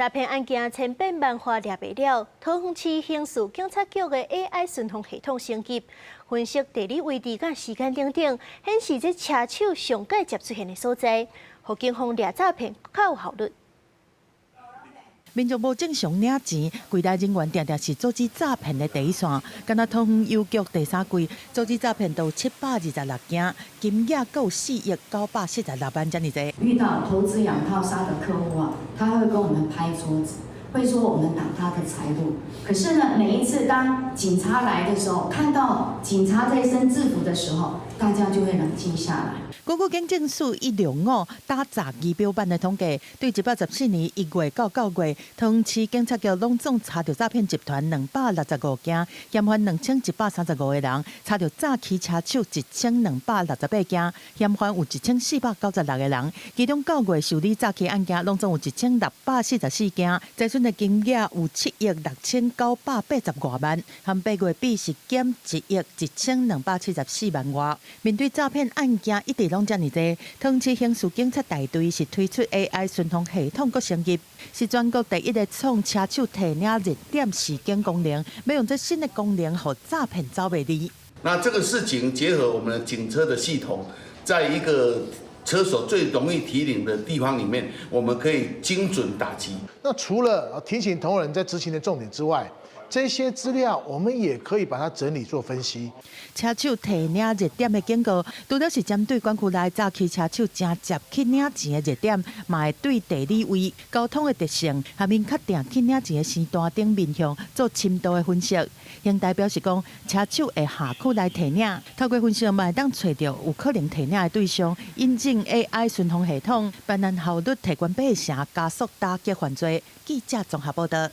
詐騙案件千變萬化掠袂了，桃園市刑事警察局的 AI 巡防系統升級，分析地理位置佮時間等等，顯示這車手上蓋捷出現的所在，予警方掠詐騙較有效率。民眾無正常領錢，櫃台人員定定是阻止詐騙的第一線。敢若桃園郵局第三季阻止詐騙都726件，金額閣有4億946萬遮爾濟。遇到投資養套殺的客戶啊，他會跟我們拍桌子，會說我們擋他的財路。可是呢，每一次當警察來的時候，看到警察這身制服的時候，大家就會冷靜下來。根據警政署165打詐儀表板的統計，對114年1月到9月，桃園市警察局攏總查著詐騙集團265件，嫌犯2135個人，查著詐欺車手1268件，嫌犯有1496個人。其中9月受理詐欺案件，攏總有1644件，財損的金額有7億6985萬，和8月比是減1億1274萬外。面對詐騙案件一直攏遮爾濟，桃園市刑事警察大隊是推出 AI 巡防系統閣升級，是全國第一个創車手提領熱點示警功能，欲用這新的功能，予詐騙走袂離。那這個示警結合我們的警車的系統，在一個車手最容易提領的地方裡面，我們可以精準打擊。那除了提醒同仁在執行的重點之外，這些資料我們也可以把它整理做分析。車手提領熱點的警告，除了是針對管區內詐欺車手誠捷去領錢的熱點，嘛會對地理位、交通的特性，和明確定去領錢的時段等面向做深度的分析。刑大表示講，車手會下區來提領，透過分析嘛會當揣著有可能提領的對象，引進 AI 巡防系統，辦案效率提懸八成，加速打擊犯罪。記者綜合報道。